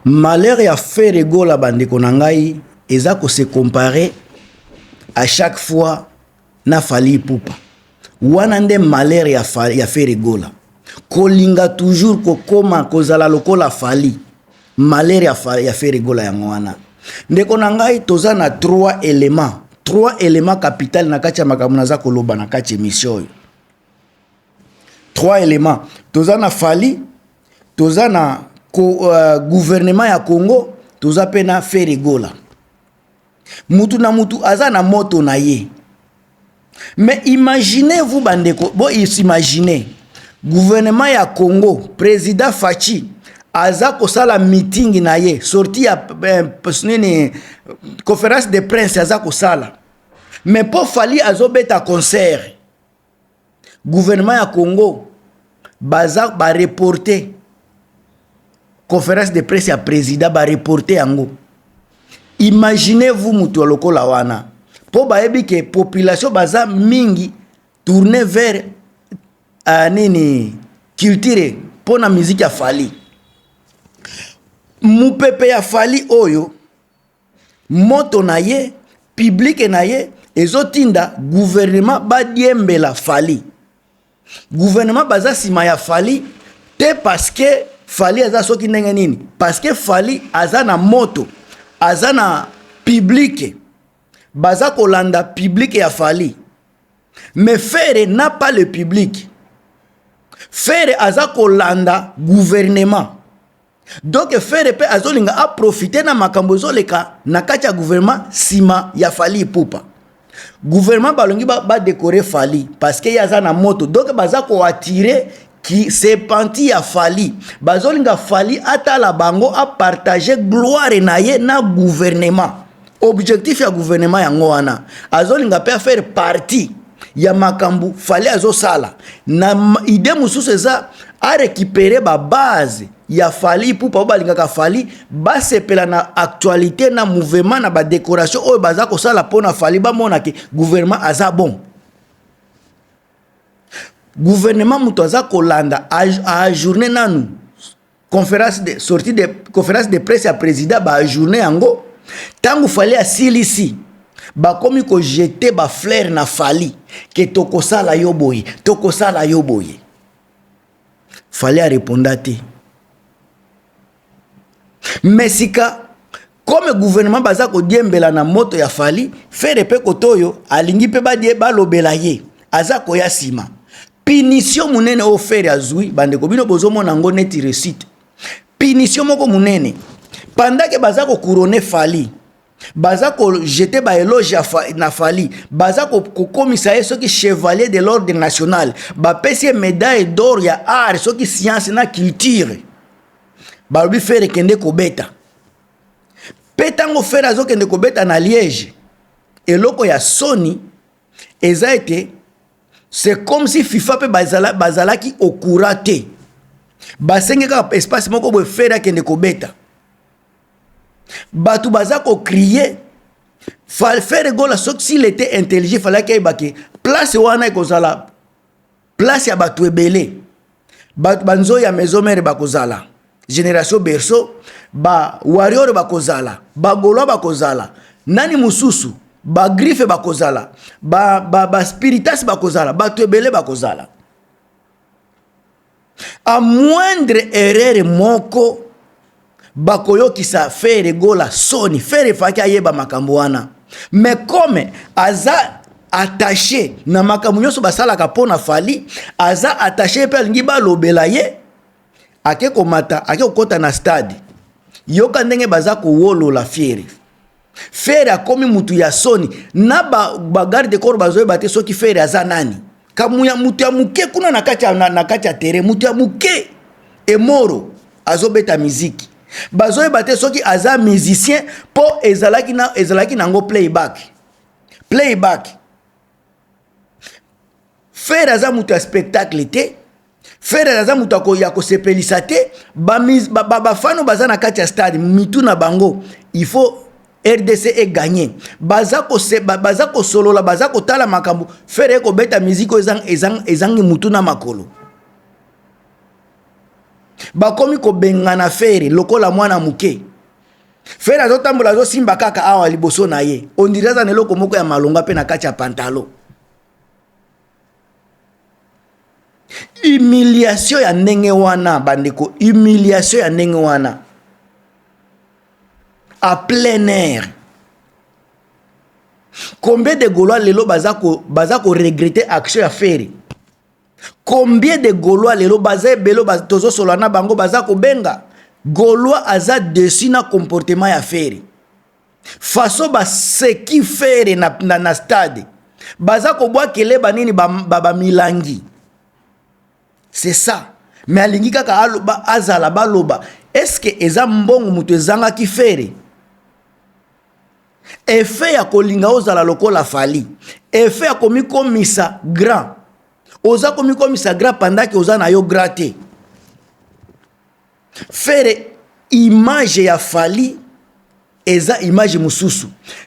Malheur ya Ferre Gola, bandeko na ngai, eza ko se comparer à chaque fois na Fally Ipupa. Wana nde malheur ya Ferre Gola, kolinga toujours kokoma kozala lokola Fally. Malheur ya Ferre Gola yango wana. Ndeko na ngai, toza na trois éléments, trois éléments capital na kati ya makambo naza koloba na kati ya émission oyo. Trois éléments: toza na Fally, toza na gouvernement ya Congo, toza mpe na Ferre Gola. Mutu na mutu aza na moto na ye. Mais imaginez-vous, bandeko, bo imagine gouvernement ya Congo, président Fatshi aza kosala meeting na ye, sortie ya nini, conférence de presse aza kosala, mais mpo Fally azobeta concert, gouvernement ya Congo baza bareporter conférence de presse ya président, bareporter yango. Imaginez-vous mutu ya lokola wana, mpo bayebi ke population baza mingi tourne vers nini, culture, mpo na miziki ya Fally. Mopepe ya Fally oyo, moto na ye, public na ye ezotinda gouvernement badiembela Fally. Gouvernement baza nsima ya Fally te parce que Fally aza soki ndenge nini, parce que Fally aza na moto, aza na public, baza kolanda public ya Fally. Mais Ferre n'a pas le public. Ferre aza kolanda gouvernement. Donc Ferre mpe azolinga aprofiter na makambo ezoleka na kati ya gouvernement nsima ya Fally Ipupa. Gouvernement balongi badécorer ba Fally parce que ye aza na moto, donc baza koattirer ki sympathie ya Fally. Bazolinga Fally atala bango, apartager gloire na ye na gouvernement. Objectif ya gouvernement yango wana. Azolinga mpe afaire partie ya makambo Fally azosala. Na idée mosusu eza arécupérer babase ya Fally Ipupa oyo balingaka Fally, basepela na actualité, na mouvement, na badécoration oyo baza kosala mpo na Fally, bamona ke gouvernement aza bon. Gouvernement moto aza kolanda ajourner nanu conférence de sortie de conférence de presse ya président, baajourner yango. Ntango Fally asilisi, bakomi kojeter bafleurs na Fally ke tokosala yo boye, tokosala yo boye. Fally areponda te. Mais sika, comme gouvernement baza kodiembela na moto ya Fally, Ferre mpe kote oyo alingi mpe badie balobela ye, aza koya nsima. Punition monene oyo Ferre azwi, bandeko, bino bozomona yango neti réussite. Punition moko monene: pendant ke baza kocouronner Fally, baza kojeter baéloge na Fally, baza kokomisa ye soki chevalier de l'ordre national, bapesi ye médaille d'or ya art, soki science na culture, balobi Ferre kende kobeta. Mpe ntango Ferre azokende kobeta na Liège, eloko ya soni eza ete c'est comme si FIFA mpe bazalaki au courant te. Basenge kaka espace moko boye, Ferre akende kobeta. Bato baza kocrier Ferre Gola. Soki s'il était intelligent, fallaki ayeba ke place wana ekozala place ya bato ebele. Bato banzoi ya Maison Mère bakozala, Génération Berceau, bawarrior bakozala, bagaulois bakozala, nani mosusu, bagriffe bakozala, baspiritas ba, ba bakozala, bato ebele bakozala. À moindre erreur moko, bakoyokisa Ferre Gola soni. Ferre faki ayeba makambo wana, mais comme aza attaché na makambo nyonso basalaka mpo na Fally, aza attaché mpe alingi balobela ye, ake komata, ake kokɔta na stade. Yoka ndenge baza kowolola Ferre. Ferre akomi mutu ya soni na bagarde ba corps bazoyeba te soki Ferre aza nani. Kamuya mutu ya moke kuna na kati ya terrain, mutu ya moke emoro azobeta miziki, bazoyeba te soki aza musicien, mpo ezalaki nango playback, playback. Ferre aza moto ya spectacle te, Ferre aza moto ya kosepelisa te. Bafano baza na kati ya stade, mitu na bango il faut RDC egagner. Baza kosolola, baza kotala makambo. Ferre ekobeta miziki oyo ezangi mutu na makolo. Bakomi kobengana Ferre lokola mwana moke. Ferre azotambola, azosimba kaka awa liboso na ye, on dirait aza na eloko moko ya malonga mpe na kati ya pantalon. Humiliation ya ndenge wana, bandeko, humiliation ya ndenge wana à plein air. Combien de Gaulois lelo baza ko regretter action ya Ferre? Combien de Gaulois lelo baza ebele tozosolola na bango, baza kobenga Gaulois aza dessus na comportement ya Ferre? Façon baseki Ferre na stade, baza kobwakele banini, bamilangi ba c'est ça. Mais alingi kaka aloba, azala baloba. Est-ce que eza mbongo moto ezangaki Ferre? Effet ya kolinga ozala lokola Fally, effet ya komikomisa grand. Oza komikomisa grand pendant que oza na yo grand te. Ferre, image ya Fally eza image mosusu.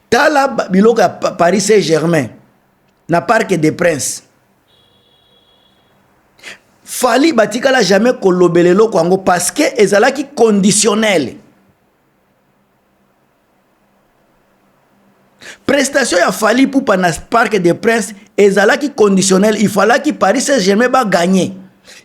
Tala biloko ya Paris Saint Germain na Parc des Princes. Fally batikala jamais kolobela eloko yango parce que ezalaki conditionnel. Prestation ya Fally Ipupa na Parc des Princes ezalaki conditionnel. Il fallaki Paris Saint Germain bagagner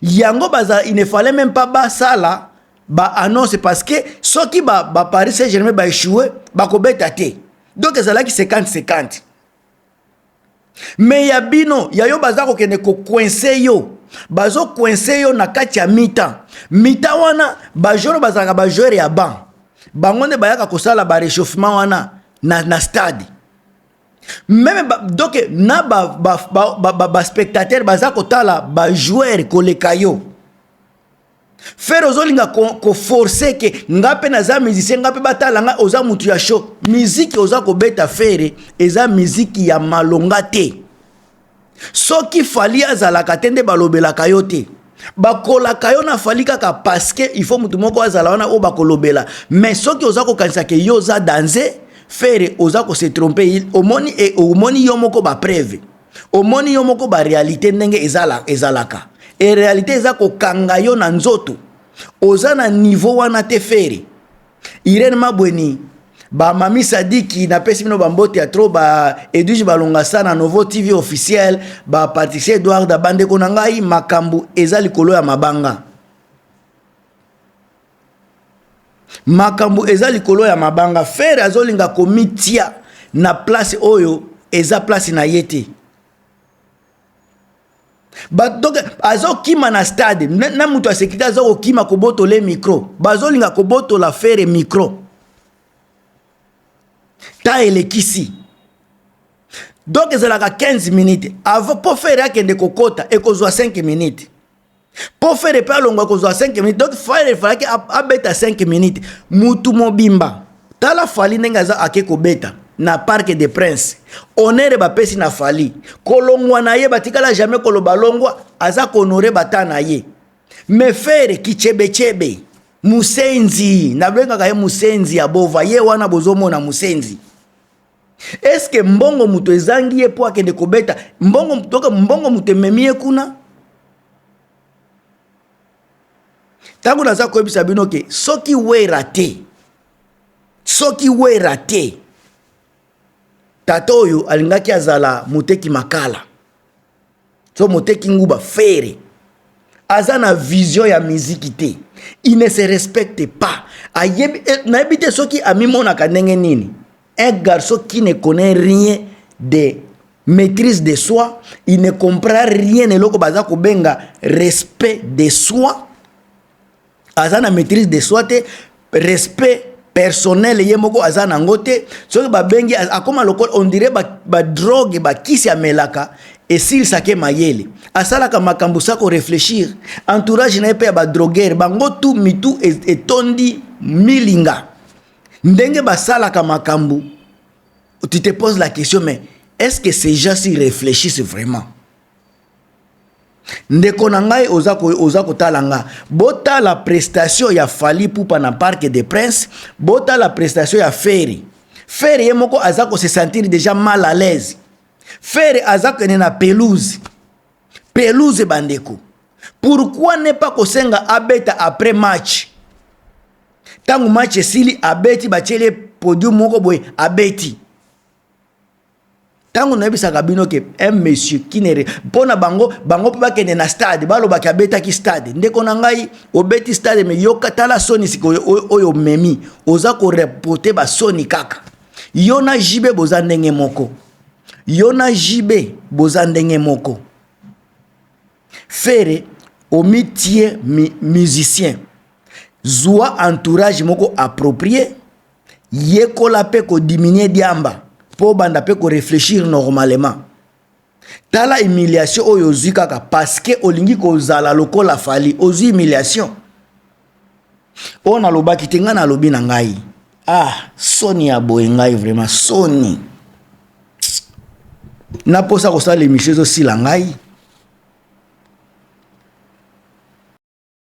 yango. Baza, il ne fallait même pas basala baannonce parce que soki ba Paris Saint Germain baéchoué, bakobeta te. Donc ezalaki 50-50. Mais ya bino, ya yo, baza kokende kocoincer yo, bazocoincer yo na kati ya mi-temps. Mi-temps wana, bajoueur bazalaka bajoueur ya banc, bango nde bayaka kosala baréchauffement wana na stade même ba, donc na baspectateur ba, ba, ba, ba baza kotala bajoueur koleka yo. Ferre, ozolinga koforcer ko que nga mpe naza musicien, nga mpe batala nga. Oza mutu ya show. Miziki oza kobeta, Ferre, eza miziki ya malonga te. Soki Fally azalaka te, nde balobelaka yo te. Bakolaka yo na Fally kaka parce que il faut mutu moko azala wana oyo bakolobela. Mais soki oza kokanisa que yo oza danger, Ferre, oza kose tromper. Omoni, e, omoni yo moko bapreuve, omoni yo moko baréalité ndenge ezalaka. E réalité eza kokanga yo na nzoto. Oza na niveau wana te, Ferre. Irene Mabweni, bamami Sadiki, napesi bino bambote ya trop. Ba Edwige Balongasa na Novo TV officiel, bapatricie Edward, bandeko na ngai, makambo eza likolo ya mabanga, makambo eza likolo ya mabanga. Ferre azolinga komitia na place oyo eza place na ye te. Donc azokima na stade na moto ya sécurité, aza kokima kobotola micro. Bazolinga kobotola Ferre micro ta elekisi. Donc ezalaka 15 minutes avant mpo Ferre akende kokota, ekozwa 5 minutes. Mpo Ferre mpe alongwa, ekozwa 5 minutes. Donc Ferre efalaki abeta 5 minutes mutu mobimba. Tala Fally ndenge aza ake kobeta na Parc des Princes, honneur bapesi na Fally. Kolongwa na ye, batikala jamais koloba longwa, aza kohonorer bata na ye. Mais Ferre kichebechebe, musenzi, nabengaka ye musenzi ya bova, ye wana bozomona musenzi. Eske mbongo moto ezangi ye mpo akende kobeta? Mbongo toke, mbongo moto ememi ye kuna. Ntango naza koyebisa bino que soki Wera te, soki Wera te, tata oyo alingaki azala moteki makala so moteki nguba. Ferre aza na vision ya miziki te, il ne se respecte pas. Ayebi, nayebi te soki amimonaka ndenge nini. Un garçon qui ne connaît rien de maîtrise de soi, il ne comprend rien eloko baza kobenga respect de soi. Aza na maîtrise de soi te, respect personnel ye moko aza nango te. Soki babengi, akóma lokola on dirait badrogue, ba bakisi amelaka esilisaka mayele, asalaka makambo sa koréfléchir. Entourage na ye mpe ya badrogueur, bango tu mitu etondi milinga. Ndenge basalaka makambo, tu te poses la question: mais est-ce que ces gens s'y réfléchissent vraiment? Ndeko na ngai, oza kotala nga, botala prestation ya Fally Ipupa na Parc des Princes, botala prestation ya Ferre. Ferre ye moko aza kose sentir déjà mal à l'aise. Ferre aza kende na pelouse, pelouse, bandeko. Pourquoi ne pas kosenga abeta après match? Ntango match esili, abeti, batieli ye podium moko boye, abeti. Ntango nayebisaka bino ke un monsieur qui ne mpo na bango, bango mpe bakende na stade, balobaki abetaki stade. Ndeko na ngai, obeti stade, me yoka, tala soni sikoyo oyo omemi, oza koreporte basoni kaka. Yo na JB boza ndenge moko, yo na JB boza ndenge moko. Ferre, omitie musicien, zwa entourage moko approprié, yekola mpe kodiminuer diamba mpo obanda mpe korefléchir normalement. Tala humiliation oyo ozwi kaka parce que olingi kozala lokola Fally. Ozwi humiliation oyo nalobaki te, ngai nalobi na ngai, ah, soni ya boye, ngai vraiment soni. Naposa kosala émission ezosila ngai.